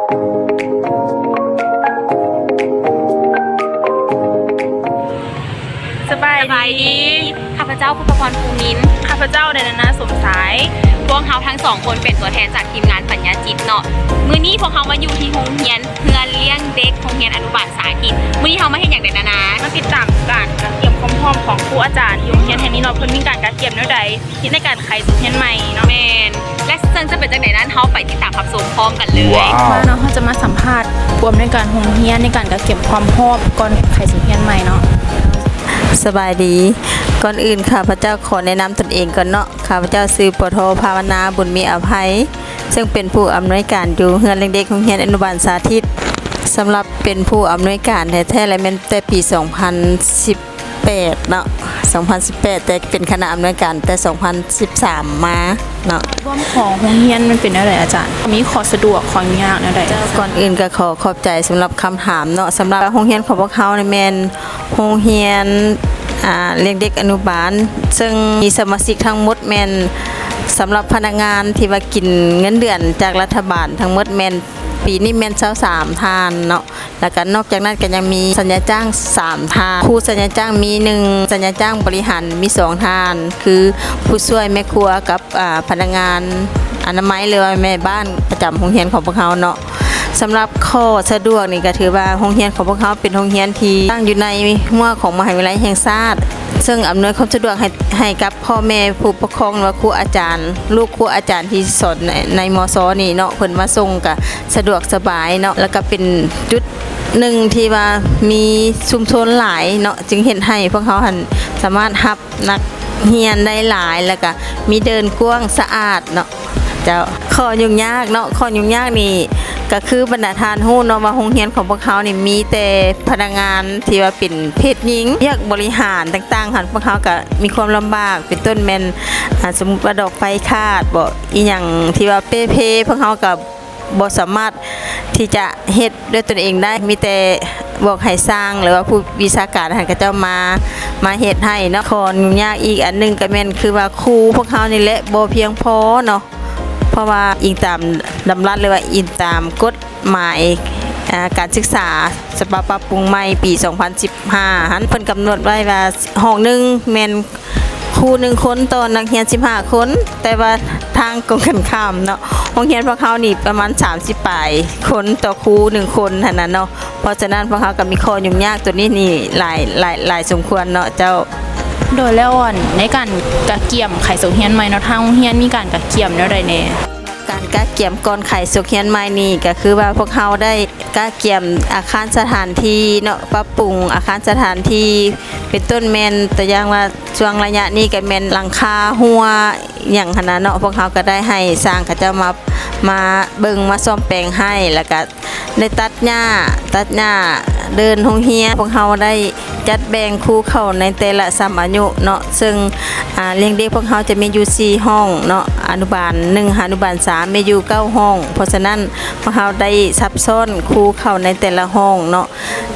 ສະບາຍດີ ຂ້າພະເຈົ້າ ພູປະພອນ ພູມິນ. ຂ້າພະເຈົ້າ ດານາ ສົມຊາຍ. ພວກເຮົາທັງສອງຄົນເປັນຕົວແທນຈາກທີມງານປັນຍາຈິດເນາະ. ມື້ນີ້ພວກເຮົາມາຢູ່ທີ່ໂຮງຮຽນ ເຮືອນລ້ຽງເດັກ ໂຮງຮຽນອະນຸບານສາທິດ. ມື້ນີ້ເຮົາມາເຮັດຫຍັງ ດານາ? ມາຕິດຕາມການກະກຽມຄວາມພ້ອມຂອງຄູອາຈານຢູ່ໂຮງຮຽນແຫ່ງນີ້ເນາະ ເພິ່ນມີການກະກຽມແນວໃດ ໃນການໄຂສົກຮຽນໃໝ່ເນາະ. ແມ່ນ ແລະ ເຊິ່ງຈະເປັນຈັ່ງໃດນັ້ນ ເຮົາໄປຕິດຕາມຮັບຊົມພ້ອມກັນເລີຍ. ມາເນາະ ເຮົາຈະມາສຳພາດຜູ້ອຳນວຍການໂຮງຮຽນໃນການກະກຽມຄວາມພ້ອມກ່ອນໄຂສົກຮຽນໃໝ່ເນາະ. ສະບາຍດີ. ກ່ອນອື່ນຂ້າພະເຈົ້າຂໍແນະນຳຕົນເອງກ່ອນເນາະ. ຂ້າພະເຈົ້າຊື່ ປທ ພາວະນາ ບຸນມີອະໄພ ເຊິ່ງເປັນຜູ້ອຳນວຍການຢູ່ເຮືອນລ້ຽງເດັກໂຮງຮຽນອະນຸບານສາທິດ. ສຳລັບເປັນຜູ້ອຳນວຍການແທ້ໆ ແລ້ວແມ່ນແຕ່ປີສອງພັນສິບແປດເນາະ ສອງພັນສິບແປດ ແຕ່ເປັນຄະນະອຳນວຍການແຕ່ສອງພັນສິບສາມມາເນາະ. ລວມຂອງໂຮງຮຽນມັນເປັນແນວໃດອາຈານ? ມີຂໍ້ສະດວກ ຂໍ້ຫຍຸ້ງຍາກແນວໃດ? ກ່ອນອື່ນກໍຂໍຂອບໃຈສຳລັບຄຳຖາມເນາະ. ສຳລັບໂຮງຮຽນຂອງພວກເຮົານີ້ແມ່ນ ໂຮງຮຽນ ອ່າ ລ້ຽງເດັກອະນຸບານ ເຊິ່ງມີສະມາຊິກທັງໝົດແມ່ນ ສຳລັບພະນັກງານທີ່ວ່າກິນເງິນເດືອນຈາກລັດຖະບານທັງໝົດແມ່ນ ປີນີ້ແມ່ນຊາວສາມທ່ານເນາະ. ແລ້ວກໍນອກຈາກນັ້ນກໍຍັງມີສັນຍາຈ້າງສາມທ່ານ. ຄູສັນຍາຈ້າງມີໜຶ່ງ, ສັນຍາຈ້າງບໍລິຫານມີສອງທ່ານ ຄືຜູ້ຊ່ວຍແມ່ຄົວກັບ ອ່າ ພະນັກງານອະນາໄມ ຫຼືວ່າແມ່ບ້ານປະຈຳໂຮງຮຽນຂອງພວກເຮົາເນາະ. ສຳລັບຂໍ້ສະດວກນີ້ກໍຖືວ່າໂຮງຮຽນຂອງພວກເຮົາເປັນໂຮງຮຽນທີ່ຕັ້ງຢູ່ໃນຮົ້ວຂອງມະຫາວິທະຍາໄລແຫ່ງຊາດ ເຊິ່ງອຳນວຍຄວາມສະດວກໃຫ້ ໃຫ້ກັບພໍ່ແມ່ຜູ້ປົກຄອງ ຫຼືວ່າຄູອາຈານ ລູກຄູອາຈານທີ່ສອນໃນ ໃນ ມສ ນີ້ເນາະ ເພິ່ນມາສົ່ງກໍສະດວກສະບາຍເນາະ. ແລ້ວກໍເປັນຈຸດໜຶ່ງທີ່ວ່າມີຊຸມຊົນຫຼາຍເນາະ ຈຶ່ງເຮັດໃຫ້ພວກເຮົາຫັ້ນສາມາດຮັບ ນັກຮຽນໄດ້ຫຼາຍ ແລ້ວກະມີເດີ່ນກວ້າງສະອາດເນາະເຈົ້າ. ຂໍ້ຫຍຸ້ງຍາກເນາະ ຂໍ້ຫຍຸ້ງຍາກນີ້ກະຄືບັນດາທ່ານຮູ້ເນາະວ່າໂຮງຮຽນຂອງພວກເຮົານີ້ມີແຕ່ພະນັກງານທີ່ວ່າເປັນເພດຍິງ ວຽກບໍລິຫານຕ່າງໆຫັ້ນ ພວກເຮົາກະມີຄວາມລຳບາກ ເປັນຕົ້ນແມ່ນ ອ່າ ສົມມຸດວ່າດອກໄຟຂາດບໍ ອີ່ຫຍັງທີ່ວ່າເປ່ເພ ພວກເຮົາກະ ບໍ່ສາມາດທີ່ຈະເຮັດດ້ວຍຕົນເອງໄດ້ ມີແຕ່ບອກໃຫ້ຊ່າງ ຫຼືວ່າຜູ້ວິຊາການຫັ້ນເຂົາເຈົ້າມາ ມາເຮັດໃຫ້ເນາະ. ຂໍ້ຫຍຸ້ງຍາກອີກອັນໜຶ່ງກໍແມ່ນຄືວ່າຄູພວກເຮົານີ້ແຫຼະບໍ່ພຽງພໍເນາະ ເພາະວ່າອີງຕາມດຳລັດ ຫຼືວ່າອີງຕາມກົດໝາຍ ອ່າ ການສຶກສາສະບັບປັບປຸງໃໝ່ປີສອງພັນສິບຫ້າຫັ້ນ ເພິ່ນກຳນົດໄວ້ວ່າຫ້ອງໜຶ່ງແມ່ນ ຄູໜຶ່ງຄົນຕໍ່ນັກຮຽນສິບຫ້າຄົນ ແຕ່ວ່າທາງກົງກັນຂ້າມເນາະ ໂຮງຮຽນພວກເຮົານີ້ປະມານສາມສິບປາຍຄົນຕໍ່ຄູໜຶ່ງຄົນຫັ້ນນະເນາະ. ເພາະສະນັ້ນພວກເຮົາກໍມີຂໍ້ຫຍຸ້ງຍາກຕົວນີ້ນີ້ຫຼາຍ ຫຼາຍ ຫຼາຍສົມຄວນເນາະເຈົ້າ. ໂດຍ ແລ້ວອັນ ໃນການກະກຽມໄຂສົກຮຽນໃໝ່ເນາະ ທາງໂຮງຮຽນມີການກະກຽມແນວໃດແດ່? ການກະກຽມກ່ອນໄຂສົກຮຽນໃໝ່ນີ້ ກໍຄືວ່າພວກເຮົາໄດ້ ກະກຽມອາຄານສະຖານທີ່ເນາະ ປັບປຸງອາຄານສະຖານທີ່ ເປັນຕົ້ນແມ່ນຕົວຢ່າງວ່າ ຊ່ວງໄລຍະນີ້ກໍແມ່ນຫຼັງຄາຮົ່ວຫຍັງຫັ້ນນະເນາະ ພວກເຮົາກໍໄດ້ໃຫ້ຊ່າງເຂົາເຈົ້າມາ ມາເບິ່ງມາສ້ອມແປງໃຫ້ ແລ້ວກໍໄດ້ຕັດຫຍ້າ ຕັດຫຍ້າເດີ່ນໂຮງຮຽນ ພວກເຮົາໄດ້ຈັດແບ່ງຄູເຂົ້າໃນແຕ່ລະຊັ້ນອາຍຸເນາະ ເຊິ່ງ ອ່າ ລ້ຽງເດັກພວກເຮົາຈະມີຢູ່ສີ່ຫ້ອງເນາະ ອະນຸບານໜຶ່ງຫາອະນຸບານສາມ ມີຢູ່ເກົ້າຫ້ອງ ເພາະສະນັ້ນ ພວກເຮົາໄດ້ສັບຊ້ອນຄູເຂົ້າໃນແຕ່ລະຫ້ອງເນາະ.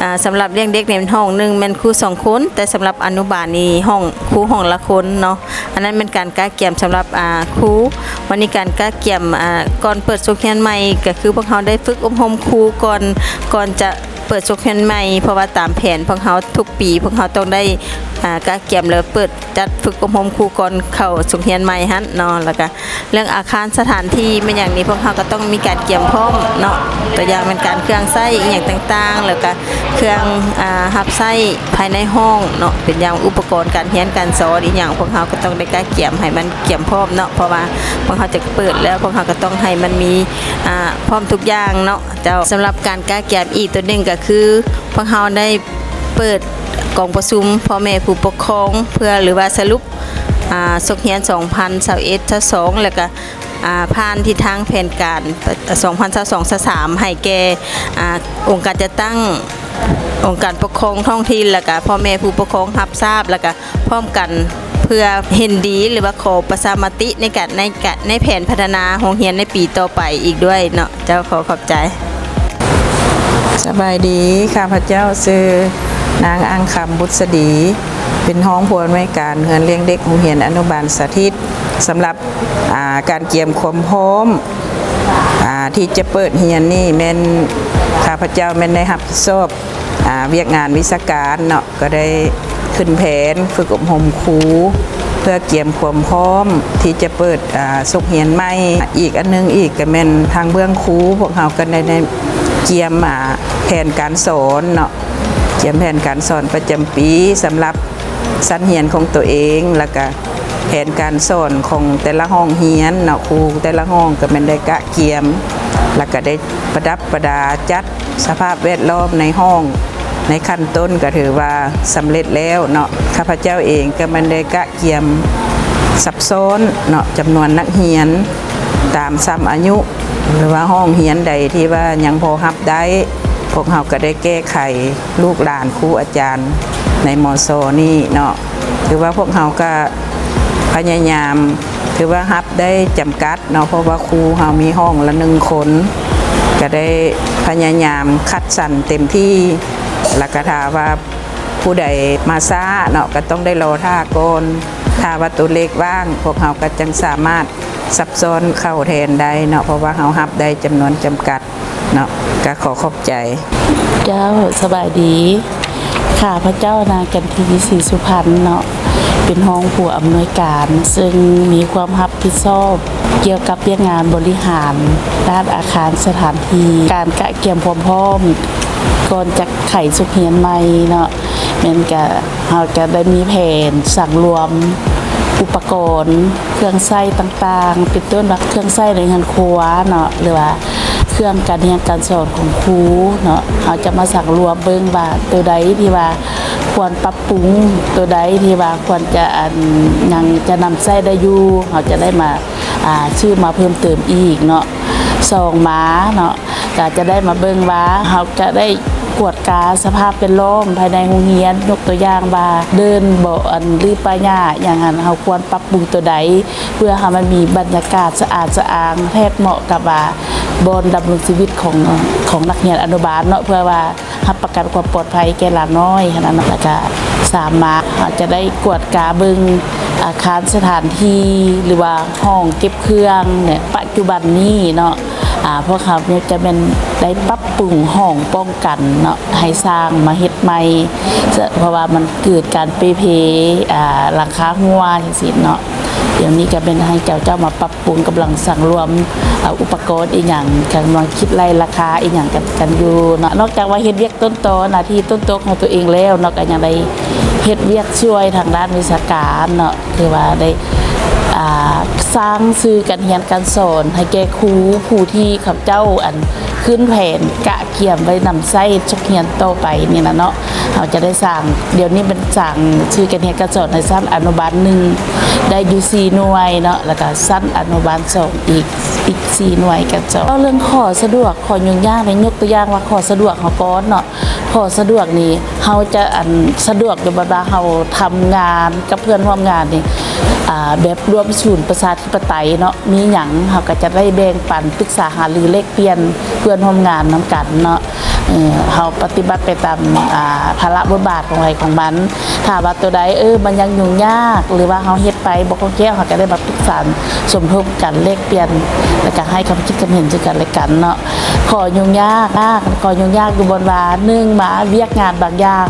ອ່າ ສຳລັບລ້ຽງເດັກໃນຫ້ອງໜຶ່ງແມ່ນຄູສອງຄົນ ແຕ່ສຳລັບອະນຸບານນີ້ຫ້ອງ ຄູຫ້ອງລະຄົນເນາະ. ອັນນັ້ນແມ່ນການກະກຽມສຳລັບ ອ່າ ຄູ. ວັນນີ້ການກະກຽມ ອ່າ ກ່ອນເປີດສົກຮຽນໃໝ່ ກໍຄືພວກເຮົາໄດ້ຝຶກອົບຮົມຄູກ່ອນ ກ່ອນຈະເປີດສົກຮຽນໃໝ່ ເພາະວ່າຕາມແຜນພວກເຮົາທຸກປີ ພວກເຮົາຕ້ອງໄດ້ ອ່າ ກະກຽມ ແລະ ເປີດ ຈັດຝຶກອົບຮົມຄູກ່ອນເຂົ້າສົກຮຽນໃໝ່ຫັ້ນເນາະ ແລ້ວກະເລື່ອງອາຄານສະຖານທີ່ແມ່ນຫຍັງນີ້ ພວກເຮົາກໍຕ້ອງມີການກຽມພ້ອມເນາະ ຕົວຢ່າງແມ່ນການເຄື່ອງໃຊ້ອີ່ຫຍັງຕ່າງໆ ແລ້ວກະເຄື່ອງ ອ່າ ຮັບໃຊ້ພາຍໃນຫ້ອງເນາະ ເປັນຢ່າງອຸປະກອນການຮຽນການສອນອີ່ຫຍັງ ພວກເຮົາກໍຕ້ອງໄດ້ກະກຽມໃຫ້ມັນກຽມພ້ອມເນາະ ເພາະວ່າພວກເຮົາຈະເປີດແລ້ວ ພວກເຮົາກໍຕ້ອງໃຫ້ມັນມີ ອ່າ ພ້ອມທຸກຢ່າງເນາະເຈົ້າ. ສຳລັບການກະກຽມອີກຕົວໜຶ່ງກໍຄື ພວກເຮົາໄດ້ ເປີດກອງປະຊຸມພໍ່ແມ່ຜູ້ປົກຄອງ ເພື່ອ ຫຼືວ່າສະຫຼຸບ ອ່າ ສົກຮຽນສອງພັນຊາວເອັດ ຊາວສອງ ແລ້ວກະ ອ່າ ຜ່ານທິດທາງແຜນການ ສອງພັນຊາວສອງ ຊາວສາມ ໃຫ້ແກ່ ອ່າ ອົງການຈັດຕັ້ງ ອົງການປົກຄອງທ້ອງຖິ່ນ ແລ້ວກະພໍ່ແມ່ຜູ້ປົກຄອງຮັບຊາບ ແລ້ວກະ ພ້ອມກັນເພື່ອເຫັນດີ ຫຼືວ່າຂໍປະຊາມະຕິໃນການ ໃນການ ໃນແຜນພັດທະນາໂຮງຮຽນໃນປີຕໍ່ໄປອີກດ້ວຍເນາະ. ເຈົ້າ ຂໍຂອບໃຈ. ສະບາຍດີ ຂ້າພະເຈົ້າຊື່ນາງ ອັງຄຳ ບຸດສະດີ ເປັນຮອງຜູ້ອຳນວຍການເຮືອນລ້ຽງເດັກໂຮງຮຽນອະນຸບານສາທິດ. ສຳລັບ ອ່າ ການກຽມຄວາມພ້ອມ ອ່າ ທີ່ຈະເປີດຮຽນນີ້ແມ່ນ ຂ້າພະເຈົ້າແມ່ນໄດ້ຮັບຜິດຊອບ ອ່າ ວຽກງານວິຊາການເນາະ ກໍໄດ້ຂຶ້ນແຜນຝຶກອົບຮົມຄູ ເພື່ອກຽມຄວາມພ້ອມທີ່ຈະເປີດ ອ່າ ສົກຮຽນໃໝ່. ອີກອັນໜຶ່ງອີກກໍແມ່ນທາງເບື້ອງຄູ ພວກເຮົາກໍໄດ້ ໄດ້ກຽມ ອ່າ ແຜນການສອນເນາະ ກຽມແຜນການສອນປະຈຳປີສຳລັບ ຊັ້ນຮຽນຂອງຕົວເອງ ແລ້ວກະແຜນການສອນຂອງແຕ່ລະຫ້ອງຮຽນເນາະ, ຄູແຕ່ລະຫ້ອງກໍແມ່ນໄດ້ກະກຽມ ແລ້ວກະໄດ້ປະດັບປະດາ ຈັດສະພາບແວດລ້ອມໃນຫ້ອງ ໃນຂັ້ນຕົ້ນກໍຖືວ່າສຳເລັດແລ້ວເນາະ. ຂ້າພະເຈົ້າເອງກໍແມ່ນໄດ້ກະກຽມຊັບຊ້ອນເນາະ ຈຳນວນນັກຮຽນຕາມຊ່ຳອາຍຸ ຫຼືວ່າຫ້ອງຮຽນໃດທີ່ວ່າຍັງພໍຮັບໄດ້ ພວກເຮົາກໍໄດ້ແກ້ໄຂ ລູກຫຼານຄູອາຈານໃນ ມສ ນີ້ເນາະ ຖືວ່າພວກເຮົາກະພະຍາຍາມ ຖືວ່າຮັບໄດ້ຈຳກັດເນາະ ເພາະວ່າຄູເຮົາມີຫ້ອງລະໜຶ່ງຄົນ ກະໄດ້ພະຍາຍາມຄັດສັນເຕັມທີ່ ລະກະຖ້າວ່າຜູ້ໃດມາຊ້າເນາະ ກະຕ້ອງໄດ້ລໍຖ້າກ່ອນ ຖ້າວ່າໂຕເລກວ່າງ ພວກເຮົາກະຈັ່ງສາມາດ ຊັບຊ້ອນເຂົ້າແທນໄດ້ເນາະ ເພາະວ່າເຮົາຮັບໄດ້ຈຳນວນຈຳກັດເນາະ ກະຂໍຂອບໃຈ. ເຈົ້າ ສະບາຍດີ. ຂ້າພະເຈົ້າ ນາງ ຈັນທີ ສີສຸພັນ ເນາະ ເປັນຮອງຜູ້ອຳນວຍການ ເຊິ່ງມີຄວາມຮັບຜິດຊອບກ່ຽວກັບວຽກງານບໍລິຫານດ້ານອາຄານສະຖານທີ່ ການກະກຽມຄວາມພ້ອມກ່ອນຈະໄຂສົກຮຽນໃໝ່ເນາະ ແມ່ນກະ ເຮົາຈະໄດ້ມີແຜນສັງລວມອຸປະກອນ ເຄື່ອງໃຊ້ຕ່າງໆ ເປັນຕົ້ນວ່າເຄື່ອງໃຊ້ໃນເຮືອນຄົວເນາະ ຫຼືວ່າເຄື່ອງການຮຽນການສອນຂອງຄູເນາະ ເຮົາຈະມາສັງລວມເບິ່ງວ່າໂຕໃດທີ່ວ່າຄວນປັບປຸງ ໂຕໃດທີ່ວ່າຄວນຈະ ອັນ ຍັງຈະນຳໃຊ້ໄດ້ຢູ່ ເຮົາຈະໄດ້ມາ ອ່າ ຊື້ມາເພີ່ມເຕີມອີກເນາະ. ສອງມາເນາະ ກະຈະໄດ້ມາເບິ່ງວ່າ ເຮົາຈະໄດ້ກວດກາສະພາບແວດລ້ອມພາຍໃນໂຮງຮຽນ ຍົກຕົວຢ່າງວ່າ ເດີ່ນບໍ່ ອັນ ຫຼື ປ່າຫຍ້າຫຍັງຫັ້ນ ເຮົາຄວນປັບປຸງໂຕໃດ ເພື່ອໃຫ້ມັນມີບັນຍາກາດສະອາດສະອ້າງ ແທດເໝາະກັບວ່າ ບ່ອນດຳລົງຊີວິດຂອງ ຂອງນັກຮຽນອະນຸບານເນາະ ເພື່ອວ່າ ຮັບປະກັນຄວາມປອດໄພແກ່ຫຼານນ້ອຍຫັ້ນນະເນາະ. ແລ້ວກະສາມມາດ ເຮົາຈະໄດ້ກວດກາເບິ່ງອາຄານສະຖານທີ່ ຫຼືວ່າຫ້ອງເກັບເຄື່ອງເນຍ ປັດຈຸບັນນີ້ເນາະ ອ່າ ພວກເຮົາຈະແມ່ນໄດ້ປັບປຸງຫ້ອງປ້ອງກັນເນາະ ໃຫ້ສ້າງມາເຮັດໃໝ່ ເພາະວ່າມັນເກີດການເປ່ເພ ອ່າ ຫຼັງຄາຮົ່ວຈັ່ງຊີ້ເນາະ. ດຽວນີ້ກະແມ່ນໃຫ້ເຈົ້າ ເຈົ້າມາປັບປຸງ ກຳລັງສັງລວມ ເອົາອຸປະກອນອີ່ຫຍັງ ກຳລັງຄິດໄລ່ລາຄາອີ່ຫຍັງກັນ ກັນຢູ່ເນາະ. ນອກຈາກວ່າເຮັດວຽກຕົ້ນຕໍ ໜ້າທີ່ຕົ້ນຕໍຂອງຕົວເອງແລ້ວເນາະ ກະຍັງໄດ້ເຮັດວຽກຊ່ວຍທາງດ້ານວິຊາການເນາະ ຄືວ່າໄດ້ ອ່າ ສ້າງສື່ການຮຽນການສອນໃຫ້ແກ່ຄູຜູ້ທີ່ເຂົາເຈົ້າ ອັນ ຂຶ້ນແຜນກະກຽມໄວ້ນຳໃຊ້ສົກຮຽນຕໍ່ໄປນີ້ນະເນາະ. ເຮົາຈະໄດ້ສ້າງ ດຽວນີ້ແມ່ນສ້າງສື່ການຮຽນການສອນໃນຊັ້ນອະນຸບານໜຶ່ງ ໄດ້ຢູ່ສີ່ໜ່ວຍເນາະ ແລ້ວກະຊັ້ນອະນຸບານສອງອີກ ອີກສີ່ໜ່ວຍການສອນ. ເວົ້າເລື່ອງຂໍ້ສະດວກ ຂໍ້ຫຍຸ້ງຍາກນີ້ ຍົກຕົວຢ່າງວ່າຂໍ້ສະດວກເຮົາກ່ອນເນາະ. ຂໍ້ສະດວກນີ້ ເຮົາຈະ ອັນ ສະດວກຢູ່ແບບວ່າເຮົາທຳງານກັບເພື່ອນຮ່ວມງານນີ້ ອ່າ ແບບລວມສູນປະຊາທິປະໄຕເນາະ ມີຫຍັງເຮົາກະຈະໄດ້ແບ່ງປັນ ປຶກສາຫາລືແລກປ່ຽນເພື່ອນຮ່ວມງານນຳກັນເນາະ. ເອີ ເຮົາປະຕິບັດໄປຕາມ ອ່າ ພາລະບົດບາດຂອງໃຜຂອງມັນ. ຖ້າວ່າໂຕໃດ ເອີ ມັນຍັງຫຍຸ້ງຍາກ ຫຼືວ່າເຮົາເຮັດໄປບໍ່ຄ່ອງແຄ້ວ ເຮົາກະໄດ້ມາປຶກສາສົມທົບກັນ ແລກປ່ຽນ ແລ້ວກະໃຫ້ຄຳຄິດຄຳເຫັນເຊິ່ງກັນແລະກັນເນາະ. ຂໍ້ຫຍຸ້ງຍາກ ຂໍ້ຫຍຸ້ງຍາກຢູ່ບ່ອນວ່າ ໜຶ່ງມາ ວຽກງານບາງຢ່າງ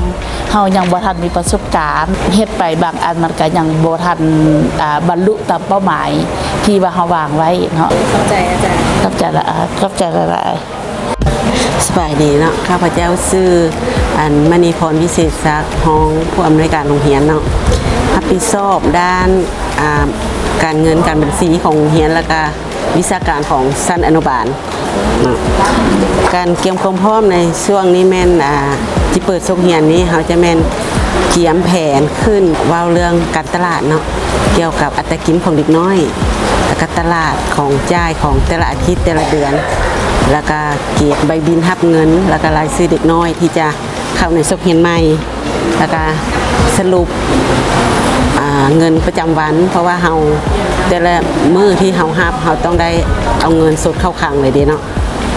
ເຮົາຍັງບໍ່ທັນມີປະສົບການ ເຮັດໄປບາງອັນມັນກະຍັງບໍ່ທັນ ອ່າ ບັນລຸຕາມເປົ້າໝາຍທີ່ວ່າເຮົາວາງໄວ້ເນາະ. ຂອບໃຈອາຈານ. ຂອບໃຈຫຼາຍ ຂອບໃຈຫຼາຍໆ. ສະບາຍດີເນາະ ຂ້າພະເຈົ້າຊື່ ອັນ ມະນີພອນ ວິເສດສັກ ຮອງຜູ້ອຳນວຍການໂຮງຮຽນເນາະ ຮັບຜິດຊອບດ້ານ ອ່າ ການເງິນການບັນຊີຂອງໂຮງຮຽນ ແລ້ວກະວິຊາການຂອງຊັ້ນອະນຸບານເນາະ. ການກຽມຄວາມພ້ອມໃນຊ່ວງນີ້ແມ່ນ ອ່າ ຊິເປີດສົກຮຽນນີ້ ເຮົາຈະແມ່ນກຽມແຜນຂຶ້ນ ເວົ້າເລື່ອງການຕະຫຼາດເນາະ ກ່ຽວກັບອັດຕາກິນຂອງເດັກນ້ອຍ ແລ້ວກະຕະຫຼາດຂອງຈ່າຍຂອງແຕ່ລະອາທິດ ແຕ່ລະເດືອນ ແລ້ວກະກຽມໃບບິນຮັບເງິນ ແລ້ວກະລາຍຊື່ເດັກນ້ອຍທີ່ຈະເຂົ້າໃນສົກຮຽນໃໝ່ ແລ້ວກະສະຫຼຸບ ອ່າ ເງິນປະຈຳວັນ ເພາະວ່າເຮົາ ແຕ່ລະມື້ທີ່ເຮົາຮັບ ເຮົາຕ້ອງໄດ້ເອົາເງິນສົດເຂົ້າຄັງເລີຍເດ້ເນາະ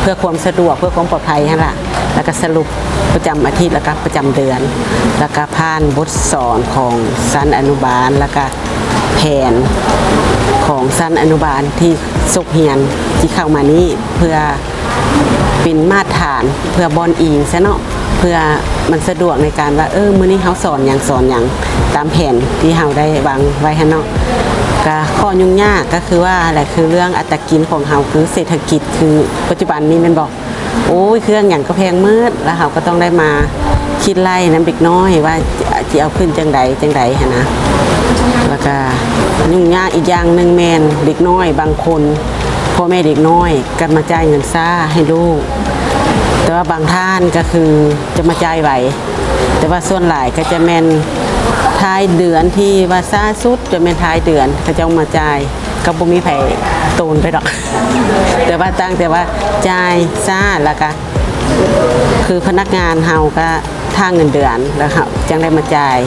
ເພື່ອຄວາມສະດວກ ເພື່ອຄວາມປອດໄພຫັ້ນລະ ແລ້ວກະສະຫຼຸບປະຈຳອາທິດ ແລ້ວກະປະຈຳເດືອນ ແລ້ວກະຜ່ານບົດສອນຂອງຊັ້ນອະນຸບານ ແລ້ວກະ ແຜນຂອງຊັ້ນອະນຸບານທີ່ສົກຮຽນທີ່ເຂົ້າມານີ້ ເພື່ອເປັນມາດຖານ ເພື່ອບ່ອນອີງຊະເນາະ ເພື່ອມັນສະດວກໃນການວ່າ ເອີ ມື້ນີ້ເຮົາສອນຫຍັງ ສອນຫຍັງ ຕາມແຜນທີ່ເຮົາໄດ້ວາງໄວ້ຫັ້ນເນາະ. ກະຂໍ້ຫຍຸ້ງຍາກກໍຄືວ່າແຫຼະ ຄືເລື່ອງອັດຕາກິນຂອງເຮົາ ຄືເສດຖະກິດ ຄືປັດຈຸບັນນີ້ແມ່ນບໍ່? ໂອ້ຍ ເຄື່ອງຫຍັງກໍແພງໝົດ ແລ້ວເຮົາກໍຕ້ອງໄດ້ມາຄິດໄລ່ນຳເດັກນ້ອຍວ່າ ຈະ ຈະເອົາຂຶ້ນຈັ່ງໃດຈັ່ງໃດຫັ້ນນະ. ແລ້ວກະຫຍຸ້ງຍາກອີກຢ່າງໜຶ່ງແມ່ນເດັກນ້ອຍບາງຄົນ ພໍ່ແມ່ເດັກນ້ອຍກໍມາຈ່າຍເງິນຊ້າໃຫ້ລູກ ແຕ່ວ່າບາງທ່ານກໍຄືຈະມາຈ່າຍໄວ ແຕ່ວ່າສ່ວນຫຼາຍກໍຈະແມ່ນທ້າຍເດືອນ ທີ່ວ່າຊ້າສຸດຈະແມ່ນທ້າຍເດືອນ ເຂົາເຈົ້າມາຈ່າຍ. ກໍບໍ່ມີໃຜໂຕນໄປດອກ ແຕ່ວ່າຕັ້ງແຕ່ວ່າຈ່າຍຊ້າ ແລ້ວກະຄືພະນັກງານເຮົາກະຖ້າເງິນເດືອນ ແລ້ວເຮົາຈັ່ງໄດ້ມາຈ່າຍ.